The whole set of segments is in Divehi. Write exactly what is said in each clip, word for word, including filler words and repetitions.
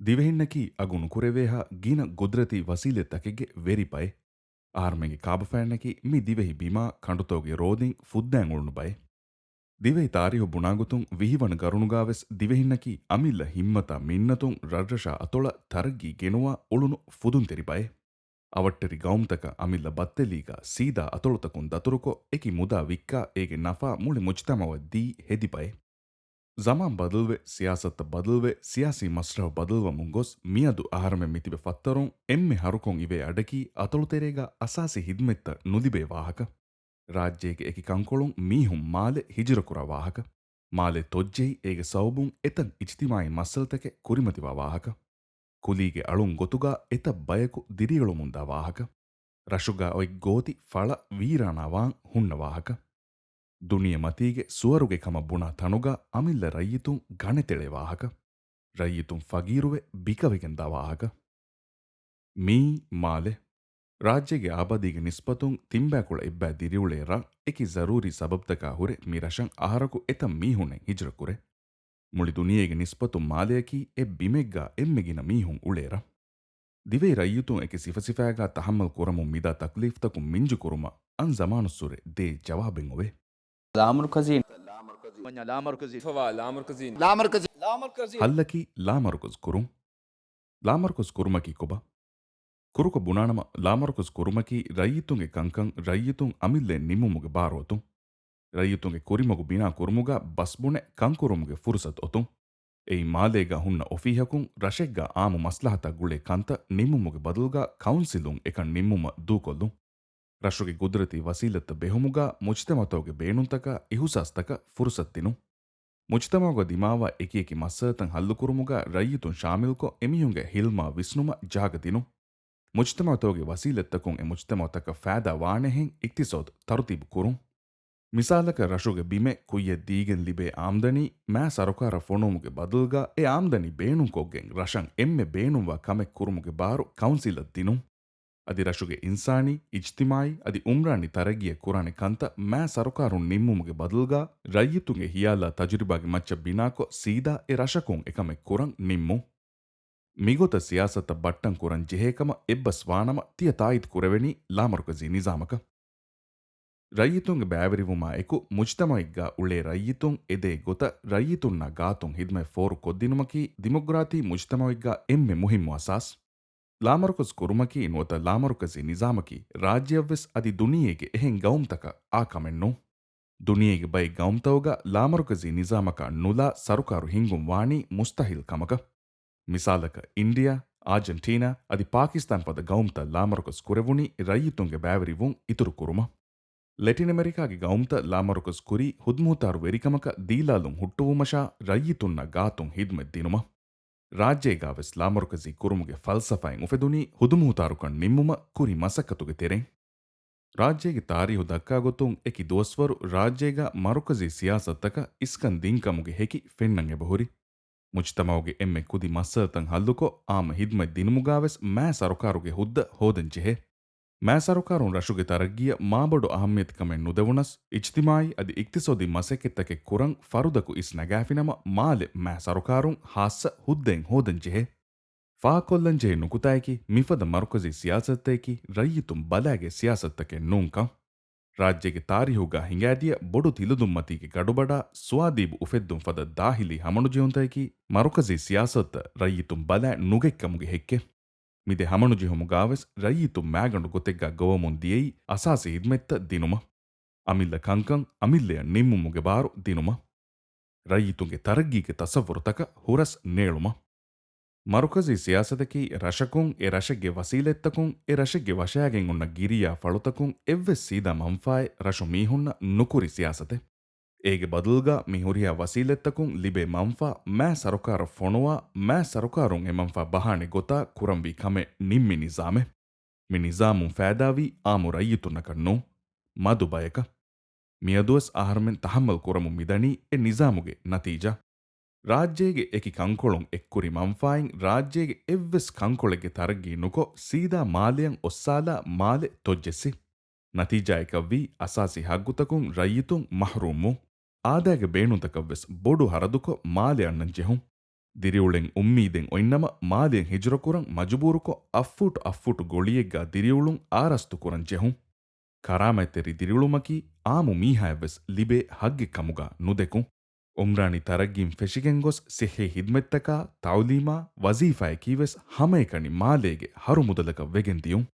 ދިވެހިންނަކީ އަގު ނުކުރެވޭހާ ގިނަ ގުދްރަތީ ވަސީލަތްތަކެއްގެ ވެރި ބައެއް. އަހަރުމެންގެ ކާބަފައިންނަކީ މި ދިވެހި ބިމާ ކަނޑުތަކުގެ ރޯދިން ފުއްދައިން އުޅުނު ބައެއް. ދިވެހި ތާރީހު ބުނާގޮތުން ވިހިވަނަ ގަރުނުގާވެސް ދިވެހިންނަކީ އަމިއްލަ ހިތްމަތާ މިންނަތުން ރަށްރަށާ އަތޮޅަށް ތަރައްގީ ގެނުވާ އުޅުނު ފުދުންތެރި ބައެއް. އަވަށްޓެރި ގައުމުތަކަށް އަމިއްލަ ބައްތެލީގަ ސީދާ އަތޮޅުތަކުން ދަތުރުކޮށް، އެކި މުދާ ވިއްކާ، އޭގެ ނަފާ މުޅި މުޖްތަމަޢަށް ދީ ހެދި ބައެއް. ޒަމާން ބަދަލުވެ، ސިޔާސަތުތައް ބަދަލުވެ، ސިޔާސީ މަސްރަޙު ބަދަލުވަމުން ގޮސް، މިއަދު އަހަރުމެން މިތިބެ ފައްތަރުން އެންމެ ހަރުކޮށް އިވޭ އަޑަކީ އަތޮޅުތެރޭގަ އަސާސީ ހިދުމަތްތައް ނުލިބޭ ވާހަކަ. ރާއްޖޭގެ އެކި ކަންކޮޅުން މީހުން މާލެ ހިޖުރަކުރާ ވާހަކަ. މާލެ ތޮއްޖެހި އޭގެ ސަބަބުން އެތައް އިޖްތިމާޢީ މައްސަލަތަކެއް ކުރިމަތިވާ ވާހަކަ. ކުލީގެ އަޅުން ގޮތުގަ އެތައް ބަޔަކު ދިރިއުޅުމުންދާ ވާހަކަ. ރަށުގަ އޮތް ގޯތި ފަޅަށް ވީރާނާވާން ހުންނަ ވާހަކަ. ދުނިޔެ މަތީގެ ސުވަރުގެ ކަމަށް ބުނާ ތަނުގަ އަމިއްލަ ރައްޔިތުން ގަނެތެޅޭ ވާހަކަ. ރައްޔިތުން ފަގީރުވެ ބިކަވެގެންދާ ވާހަކަ. މީ މާލެ. ރާއްޖޭގެ އާބާދީގެ ނިސްބަތުން ތިންބައިކުޅަ އެއްބައި ދިރިއުޅޭ ރަށް. އެކި ޒަރޫރީ ސަބަބުތަކާ ހުރެ މި ރަށަށް އަހަރަކު އެތައް މީހުނެއް ހިޖުރަކުރޭ. މުޅި ދުނިޔޭގެ ނިސްބަތުން މާލެއަކީ އެއް ބިމެއްގަ އެންމެ ގިނަ މީހުން އުޅޭ ރަށް. ދިވެހި ރައްޔިތުން އެކި ސިފަސިފައިގަ ތަހައްމަލް ކުރަމުން މިދާ ތަކްލީފްތަކުން މިންޖު ކުރުމަށް އަން ޒަމާނުއްސުރެ ދޭ ޖަވާބެއް އޮވޭ. ލާމަރުކަޒީ. ލާމަރުކަޒީ. ލާމަރުކަޒީ. ހައްލަކީ ލާމަރުކަޒު ކުރުން. ލާމަރުކަޒު ކުރުމަކީ ކޮބާ؟ ކުރުކޮށް ބުނާނަމަ، ލާމަރުކަޒު ކުރުމަކީ ރައްޔިތުންގެ ކަންކަން ރައްޔިތުން އަމިއްލައަށް ނިންމުމުގެ ބާރު އޮތުން. ރައްޔިތުންގެ ކުރިމަގު ބިނާ ކުރުމުގަ ބަސްބުނެ ކަންކުރުމުގެ ފުރުސަތު އޮތުން. އެއީ މާލޭގަ ހުންނަ އޮފީހަކުން ރަށެއްގަ އާއްމު މަސްލަހަތާ ގުޅޭ ކަންތައް ނިންމުމުގެ ބަދަލުގަ ކައުންސިލުން އެކަން ނިންމުމަށް ދޫކޮށްލުން. ރަށުގެ ގުދްރަތީ ވަސީލަތްތައް ބެހުމުގަ މުޖްތަމަޢުތަކުގެ ބޭނުންތަކާ އިހުސާސްތަކަށް ފުރުސަތު ދިނުން. މުޖްތަމަޢުގަ ދިމާވާ އެކިއެކި މައްސަލަތައް ހައްލުކުރުމުގަ ރައްޔިތުން ޝާމިލްކޮށް، އެމީހުންގެ ހިލްމާ ވިސްނުމަށް ޖާގަ ދިނުން. މުޖްތަމަޢުތަކުގެ ވަސީލަތްތަކުން އެ މުޖްތަމަޢުތަކަށް ފައިދާ ވާނެހެން އިޤްތިޞާދު ތަރުތީބު ކުރުން. މިސާލަކަށް، ރަށުގެ ބިމެއް ކުއްޔަށް ދީގެން ލިބޭ އާމްދަނީ މާ ސަރުކާރަށް ފޮނުވުމުގެ ބަދަލުގަ އެ އާމްދަނީ ބޭނުންކޮށްގެން ރަށަށް އެންމެ ބޭނުންވާ ކަމެއް ކުރުމުގެ ބާރު ކައުންސިލަށް ދިނުން. އަދި ރަށުގެ އިންސާނީ، އިޖްތިމާޢީ އަދި އުމްރާނީ ތަރައްގީއަށް ކުރާނެ ކަންތައް މާ ސަރުކާރުން ނިންމުމުގެ ބަދަލުގަ ރައްޔިތުންގެ ހިޔާލާ ތަޖުރިބާގެ މައްޗަށް ބިނާކޮށް ސީދާ އެ ރަށަކުން އެކަމެއް ކުރަން ނިންމުން. މިގޮތަށް ސިޔާސަތަށް ބައްޓަން ކުރަން ޖެހޭ ކަމަށް އެއްބަސް ވާނަމަ ތިޔަ ތާއީދު ކުރެވެނީ ލާމަރުކަޒީ ނިޒާމަކަށް. ރައްޔިތުންގެ ބައިވެރިވުމާ އެކު މުޖްތަމަޢެއްގަ އުޅޭ ރައްޔިތުން އެދޭ ގޮތަށް ރައްޔިތުންނާ ގާތުން ހިދުމަތް ފޯރު ކޮށްދިނުމަކީ ދިމޮގްރާތީ މުޖްތަމަޢެއްގަ އެންމެ މުހިއްމު އަސާސް. ލާމަރުކަޒު ކުރުމަކީ ނުވަތަ ލާމަރުކަޒީ ނިޒާމަކީ ރާއްޖެއަށްވެސް އަދި ދުނިޔޭގެ އެހެން ގައުމުތަކަށް އާ ކަމެއް ނޫން. ދުނިޔޭގެ ބައެއް ގައުމުތަކުގަ ލާމަރުކަޒީ ނިޒާމަކާ ނުލާ ސަރުކާރު ހިންގުން ވާނީ މުސްތަހީލް ކަމަކަށް. މިސާލަކަށް، އިންޑިއާ، އާޖެންޓީނާ އަދި ޕާކިސްތާން ފަދަ ގައުމުތައް ލާމަރުކަޒު ކުރެވުނީ ރައްޔިތުންގެ ބައިވެރިވުން އިތުރު ކުރުމަށް. ލެޓިން އެމެރިކާގެ ގައުމުތައް ލާމަރުކަޒު ކުރީ ހުދުމުހުތާރު ވެރިކަމަށް ދީލާލުން ހުއްޓުވުމަށާ ރައްޔިތުންނާ ގާތުން ހިދުމަތް ދިނުމަށް. ރާއްޖޭގާވެސް ލާމަރުކަޒީ ކުރުމުގެ ފަލްސަފާއިން އުފެދުނީ ހުދުމުހުތާރުކަން ނިންމުމަށް ކުރި މަސައްކަތުގެ ތެރެއިން. ރާއްޖޭގެ ތާރީހު ދައްކާ ގޮތުން އެކި ދުވަސްވަރު ރާއްޖޭގަ މަރުކަޒީ ސިޔާސަތަކަށް އިސްކަން ދިން ކަމުގެ ހެކި ފެންނަން އެބަހުރި. މުޖްތަމަޢުގެ އެންމެ ކުދި މައްސަލަތައް ހައްލުކޮށް، އާއްމު ހިދުމަތް ދިނުމުގާވެސް މާ ސަރުކާރުގެ ހުއްދަ ހޯދަން ޖެހޭ. މާ ސަރުކާރުން ރަށުގެ ތަރައްގީއަށް މާބޮޑު އަހައްމިޔަތުކަމެއް ނުދެވުނަސް، އިޖްތިމާޢީ އަދި އިޤްތިޞާދީ މަސައްކަތްތަކެއް ކުރަން ފަރުދަކު އިސް ނަގާފިނަމަ، މާލެ މާ ސަރުކާރުން ހާއްސަ ހުއްދައެއް ހޯދަން ޖެހޭ. ފާހަގަކޮށްލަންޖެހޭ ނުކުތާއަކީ، މިފަދަ މަރުކަޒީ ސިޔާސަތަކީ ރައްޔިތުން ބަލާގެ ސިޔާސަތަކެއް ނޫންކަން. ރާއްޖޭގެ ތާރީހުގަ ހިނގާދިޔަ ބޮޑު ތިލަދުންމަތީގެ ގަޑުބަޑާ ސުވާދީބު އުފެއްދުން ފަދަ ދާހިލީ ހަމަނުޖެހުންތަކަކީ، މަރުކަޒީ ސިޔާސަތަށް ރައްޔިތުން ބަލާ ނުގެއްކަމުގެ ހެއްކެއް. މިދެ ހަމަނުޖެހުމުގާވެސް ރައްޔިތުން މާގަނޑު ގޮތެއްގަ ގޮވަމުން ދިޔައީ އަސާސީ ހިދުމަތްތައް ދިނުމަށް. އަމިއްލަ ކަންކަން އަމިއްލަޔަށް ނިންމުމުގެ ބާރު ދިނުމަށް. ރައްޔިތުންގެ ތަރައްގީގެ ތަސައްވުރުތަކަށް ހުރަސް ނޭޅުމަށް. މަރުކަޒީ ސިޔާސަތަކީ ރަށަކުން، އެ ރަށެއްގެ ވަސީލަތްތަކުން، އެ ރަށެއްގެ ވަށައިގެން އޮންނަ ގިރިޔާ ފަޅުތަކުން އެއްވެސް ސީދާ މަންފާއެއް ރަށު މީހުންނަށް ނުކުރި ސިޔާސަތެއް. އޭގެ ބަދަލުގަ މި ހުރިހާ ވަސީލަތްތަކުން ލިބޭ މަންފާ މާ ސަރުކާރަށް ފޮނުވާ، މާ ސަރުކާރުން އެ މަންފާ ބަހާނެ ގޮތާ ކުރަންވީ ކަމެއް ނިންމި ނިޒާމެއް. މި ނިޒާމުން ފައިދާވީ އާއްމު ރައްޔިތުންނަކަށް ނޫން، މަދު ބަޔަކަށް. މިއަދުވެސް އަހަރުމެން ތަހައްމަލް ކުރަމުން މިދަނީ އެ ނިޒާމުގެ ނަތީޖާ. ރާއްޖޭގެ އެކި ކަންކޮޅުން އެއްކުރި މަންފާއިން ރާއްޖޭގެ އެއްވެސް ކަންކޮޅެއްގެ ތަރައްގީ ނުކޮށް، ސީދާ މާލެއަށް އޮއްސާލާ މާލެ ތޮއްޖެއްސި. ނަތީޖާއަކަށްވީ އަސާސީ ހައްގުތަކުން ރައްޔިތުން މަޙްރޫމްވުން. އާދައިގެ ބޭނުންތަކަށްވެސް ބޮޑު ހަރަދުކޮށް މާލެ އަންނަން ޖެހުން. ދިރިއުޅެން އުއްމީދެއް އޮތްނަމަ، މާލެއަށް ހިޖުރަކުރަން މަޖުބޫރުކޮށް، އަށްފޫޓު އަށްފޫޓު ގޮޅިއެއްގާ ދިރިއުޅުން އާރަސްތުކުރަން ޖެހުން. ކަރާމަތްތެރި ދިރިއުޅުމަކީ އާއްމު މީހާއަށްވެސް ލިބޭ ހައްގެއް ކަމުގާ ނުދެކުން. އުމްރާނީ ތަރައްގީން ފެށިގެން ގޮސް، ސިއްހީ ހިދްމަތްތަކާ، ތައުލީމާ، ވަޒީފާއަކީވެސް ހަމައެކަނި މާލޭގެ ހަރު މުދަލަކަށް ވެގެން ދިޔުން.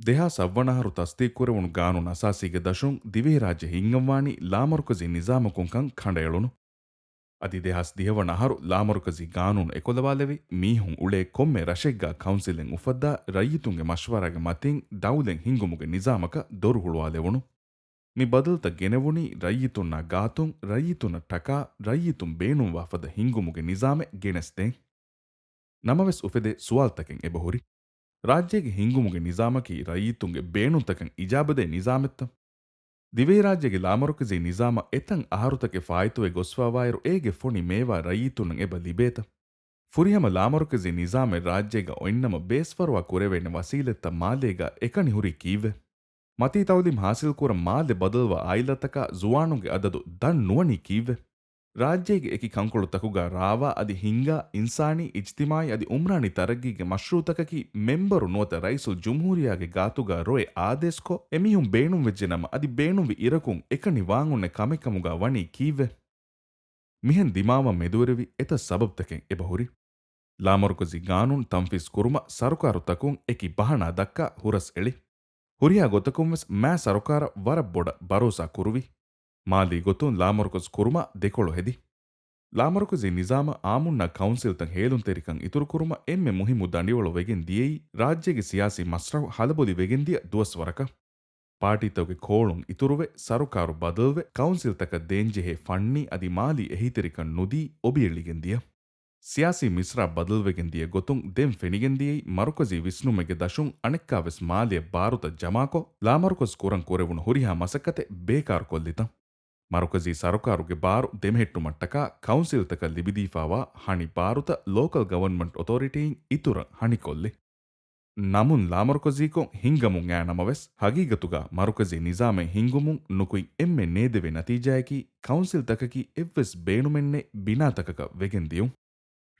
ދެހާސް އަށްވަނަ އަހަރު ތަސްދީޤުކުރެވުނު ގާނޫނު އަސާސީގެ ދަށުން ދިވެހިރާއްޖެ ހިންގަންވާނީ ލާމަރުކަޒީ ނިޒާމަކުންކަން ކަނޑައެޅުނު. އަދި ދެހާސް ދިހަވަނަ އަހަރު ލާމަރުކަޒީ ގާނޫނު އެކުލަވާލެވި، މީހުން އުޅޭ ކޮންމެ ރަށެއްގާ ކައުންސިލެއް އުފައްދާ، ރައްޔިތުންގެ މަޝްވަރާގެ މަތިން ދައުލަތް ހިންގުމުގެ ނިޒާމަކަށް ދޮރު ހުޅުވާލެވުނު. މި ބަދަލުތައް ގެނެވުނީ ރައްޔިތުންނާ ގާތުން، ރައްޔިތުންނަށް ޓަކާ، ރައްޔިތުން ބޭނުންވާ ފަދަ ހިންގުމުގެ ނިޒާމެއް ގެނެސްދޭން. ނަމަވެސް އުފެދޭ ސުވާލުތަކެއް އެބަހުރި. ރާއްޖޭގެ ހިންގުމުގެ ނިޒާމަކީ ރައްޔިތުންގެ ބޭނުންތަކަށް އިޖާބަދޭ ނިޒާމެއްތަ؟ ދިވެހިރާއްޖޭގެ ލާމަރުކަޒީ ނިޒާމަށް އެތަން އަހަރުތަކެއް ފާއިތުވެ ގޮސްފާވާއިރު، އޭގެ ފޮނި މޭވާ ރައްޔިތުންނަށް އެބަ ލިބޭތަ؟ ފުރިހަމަ ލާމަރުކަޒީ ނިޒާމެއް ރާއްޖޭގަ އޮތްނަމަ، ބޭސްފަރުވާ ކުރެވޭނެ ވަސީލަތްތައް މާލޭގަ އެކަނި ހުރީ ކީއްވެ؟ މަތީ ތައުލީމް ހާސިލްކުރަން މާލެ ބަދަލުވާ އާއިލާތަކާ ޒުވާނުންގެ އަދަދު ދަށް ނުވަނީ ކީއްވެ؟ ރާއްޖޭގެ އެކި ކަންކޮޅުތަކުގާ ރާވާ އަދި ހިންގާ އިންސާނީ، އިޖްތިމާއީ އަދި އުމްރާނީ ތަރައްގީގެ މަޝްރޫއުތަކަކީ މެމްބަރު ނުވަތަ ރައީސުލް ޖުމްހޫރިއްޔާގެ ގާތުގާ ރޮއެ އާދޭސްކޮށް، އެމީހުން ބޭނުންވެއްޖެނަމަ އަދި ބޭނުންވި އިރަކުން އެކަނި ވާން އޮންނަ ކަމެއް ކަމުގާ ވަނީ ކީއްވެ؟ މިހެން ދިމާވާން މެދުވެރިވި އެތައް ސަބަބުތަކެއް އެބަހުރި. ލާމަރުކަޒީ ގާނޫނު ތަންފީޒް ކުރުމަށް ސަރުކާރުތަކުން އެކި ބަހަނާ ދައްކާ ހުރަސް އެޅި. ހުރިހާ ގޮތަކުންވެސް މާ ސަރުކާރަށް ވަރަށް ބޮޑަށް ބަރޯސާ ކުރުވި. މާލީ ގޮތުން ލާމަރުކަޒް ކުރުމަށް ދެކޮޅު ހެދި. ލާމަރުކަޒީ ނިޒާމަށް އާއްމުންނާ ކައުންސިލްތައް ހޭލުންތެރިކަން އިތުރުކުރުމަށް އެންމެ މުހިއްމު ދަނޑިވަޅު ވެގެން ދިޔައީ، ރާއްޖޭގެ ސިޔާސީ މަސްރަހު ހަލަބޮލި ވެގެން ދިޔަ ދުވަސްވަރަކަށް. ޕާޓީތަކުގެ ކޯޅުން އިތުރުވެ، ސަރުކާރު ބަދަލުވެ، ކައުންސިލްތަކަށް ދޭންޖެހޭ ފަންނީ އަދި މާލީ އެހީތެރިކަން ނުދީ އޮބިއެޅިގެން ދިޔަ. ސިޔާސީ މިސްރާ ބަދަލުވެގެން ދިޔަ ގޮތުން ދެން ފެނިގެން ދިޔައީ، މަރުކަޒީ ވިސްނުމެއްގެ ދަށުން އަނެއްކާވެސް މާލެއަށް ބާރުތައް ޖަމާކޮށް، ލާމަރުކަޒް ކުރަން ކުރެވުނު ހުރިހާ މަސައްކަތެއް ބޭކާރުކޮށްލިތަ؟ މަރުކަޒީ ސަރުކާރުގެ ބާރު ދެމެހެއްޓުމަށްޓަކާ ކައުންސިލްތަކަށް ލިބިދީފާވާ ހަނި ބާރުތައް ލޯކަލް ގަވަރންމަންޓް އޮތޯރިޓީއިން އިތުރަށް ހަނިކޮށްލި. ނަމުން ލާމަރުކަޒީކޮށް ހިންގަމުން އައި ނަމަވެސް، ހަގީގަތުގަ މަރުކަޒީ ނިޒާމެއް ހިންގުމުން ނުކުތް އެންމެ ނޭދެވޭ ނަތީޖާއަކީ، ކައުންސިލްތަކަކީ އެއްވެސް ބޭނުމެއް ނެތް ބިނާތަކަކަށް ވެގެން ދިޔުން.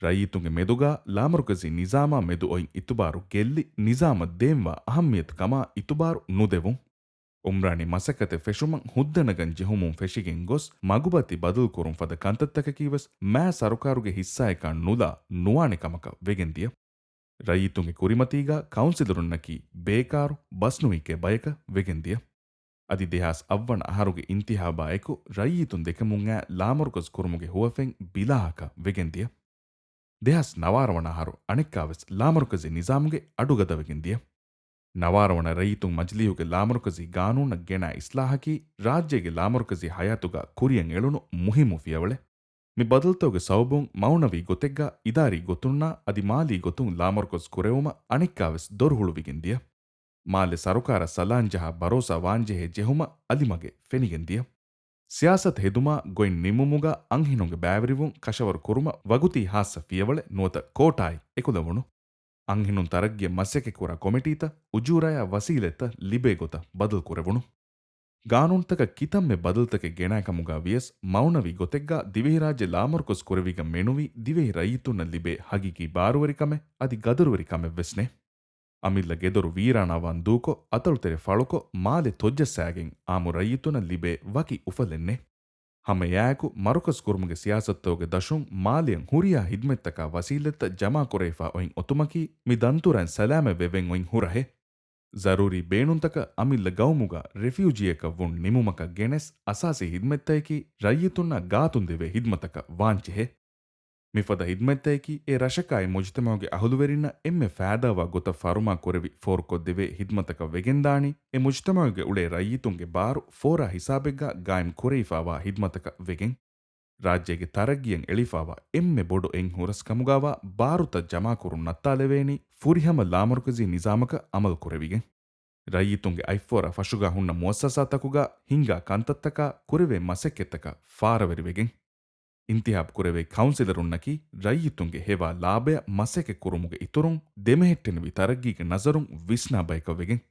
ރައްޔިތުންގެ މެދުގަ ލާމަރުކަޒީ ނިޒާމާ މެދު އޮތް އިތުބާރު ގެއްލި، ނިޒާމަށް ދޭންވާ އަހައްމިޔަތު ކަމާ އިތުބާރު ނުދެވުން. އުމްރާނީ މަސައްކަތެއް ފެށުމަށް ހުއްދަނަގަން ޖެހުމުން ފެށިގެން ގޮސް، މަގުބަތި ބަދަލުކުރުން ފަދަ ކަންތައްތަކަކީވެސް މާ ސަރުކާރުގެ ހިއްސާއެއްކާ ނުލާ ނުވާނެ ކަމަކަށް ވެގެން ދިޔަ. ރައްޔިތުންގެ ކުރިމަތީގަ ކައުންސިލަރުންނަކީ ބޭކާރު، ބަސްނުވިއްކޭ ބަޔަކަށް ވެގެން ދިޔަ. އަދި ދެހާސް އަށްވަނަ އަހަރުގެ އިންތިހާބާއެކު ރައްޔިތުން ދެކެމުން އައި ލާމަރުކަޒް ކުރުމުގެ ހުވަފެން ބިލާހަކަށް ވެގެން ދިޔަ. ދެހާސް ނަވާރަ ވަނަ އަހަރު އަނެއްކާވެސް ލާމަރުކަޒީ ނިޒާމުގެ އަޑުގަދަވެގެން ދިޔަ. ނަވާރަ ވަނަ ރައްޔިތުން މަޖިލީހުގެ ލާމަރުކަޒީ ގާނޫނަށް ގެނައި އިސްލާހަކީ، ރާއްޖޭގެ ލާމަރުކަޒީ ހަޔާތުގަ ކުރިއަށް އެޅުނު މުހިއްމު ފިޔަވަޅެއް. މި ބަދަލުތަކުގެ ސަބަބުން މައުނަވީ ގޮތެއްގަ އިދާރީ ގޮތުންނާ އަދި މާލީ ގޮތުން ލާމަރުކަޒް ކުރެވުމަށް އަނެއްކާވެސް ދޮރު ހުޅުވިގެން ދިޔަ. މާލެ ސަރުކާރަށް ސަލާން ޖަހާ ބަރޯސާ ވާންޖެހޭ ޖެހުމަށް އަލިމަގެއް ފެނިގެން ދިޔަ. ސިޔާސަތު ހެދުމާ ގޮތް ނިމުމުގަ އަންހެނުންގެ ބައިވެރިވުން ކަށަވަރު ކުރުމަށް ވަގުތީ ހާއްސަ ފިޔަވަޅެއް ނުވަތަ ކޯޓާއެއް އެކުލެވުނު. އަންހެނުން ތަރައްގީއަށް މަސައްކަތްކުރާ ކޮމިޓީތައް އުޖޫރަޔާ ވަސީލަތްތައް ލިބޭ ގޮތަށް ބަދަލު ކުރެވުނު. ގާނޫނުތަކަށް ކިތަންމެ ބަދަލުތަކެއް ގެނައި ކަމުގަ ވިޔަސް، މައުނަވީ ގޮތެއްގަ ދިވެހިރާއްޖެ ލާމަރުކަޒް ކުރެވިގެން މެނުވީ ދިވެހި ރައްޔިތުންނަށް ލިބޭ ހަގީގީ ބާރުވެރިކަމެއް އަދި ގަދަރުވެރިކަމެއް ވެސް ނެތް. އަމިއްލަ ގެދޮރު ވީރާނާވާން ދޫކޮށް، އަތޮޅުތެރެ ފަޅުކޮށް، މާލެ ތޮއްޖައްސާގެން އާއްމު ރައްޔިތުންނަށް ލިބޭ ވަކި އުފަލެއް ނެތް. ހަމައެއާއެކު މަރުކަޒް ކުރުމުގެ ސިޔާސަތުތަކުގެ ދަށުން މާލެއަށް ހުރިހާ ހިދްމަތްތަކާ ވަސީލަތްތައް ޖަމާކުރެވިފާ އޮތް އޮތުމަކީ މި ދަންތުރައިން ސަލާމަތް ވެވެން އޮތް ހުރަހެއް. ޒަރޫރީ ބޭނުންތަކަށް އަމިއްލަ ގައުމުގަ ރެފިއުޖީއަކަށް ވުން ނިމުމަކަށް ގެނެސް އަސާސީ ހިދްމަތްތަކަކީ ރައްޔިތުންނަށް ގާތުން ދެވޭ ހިދްމަތަކަށް ވާންޖެހޭ. މިފަދަ ހިދްމަތްތަކަކީ އެ ރަށަކާއި މުޖުތަމަޢުގެ އަހުލުވެރިންނަށް އެންމެ ފައިދާވާ ގޮތަށް ފަރުމާ ކުރެވި ފޯރުކޮށްދެވޭ ހިދްމަތަކަށް ވެގެންދާނީ، އެ މުޖުތަމަޢުގެ އުޅޭ ރައްޔިތުންގެ ބާރު ފޯރާ ހިސާބެއްގަ ގާއިމް ކުރެވިފާވާ ހިދްމަތަކަށް ވެގެން. ރާއްޖޭގެ ތަރައްގީއަށް އެޅިފާވާ އެންމެ ބޮޑު އެއް ހުރަސް ކަމުގަވާ ބާރުތައް ޖަމާކުރުން ނައްތާލެވޭނީ ފުރިހަމަ ލާމަރުކަޒީ ނިޒާމަކަށް އަމަލު ކުރެވިގެން. ރައްޔިތުންގެ އަތްފޯރާ ފަށުގާ ހުންނަ މުއައްސަސާތަކުގަ ހިންގާ ކަންތައްތަކާ ކުރެވޭ މަސައްކަތްތަކަށް ފާރަވެރިވެގެން. އިންތިހާބު ކުރެވޭ ކައުންސިލަރުންނަކީ ރައްޔިތުންގެ ހެވާ ލާބަޔަށް މަސައްކަތް ކުރުމުގެ އިތުރުން ދެމެހެއްޓެނިވި ތަރައްގީގެ ނަޒަރުން ވިސްނާ ބަޔަކަށް ވެގެން.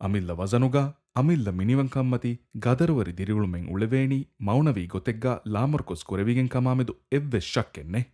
އަމިއްލަ ވަޒަނުގަ އަމިއްލަ މިނިވަންކަންމަތީ ގަދަރުވެރި ދިރިއުޅުމެއް އުޅެވޭނީ މައުނަވީ ގޮތެއްގަ ލާމަރުކަޒް ކުރެވިގެން ކަމާމެދު އެއްވެސް ޝައްކެއް ނެތް.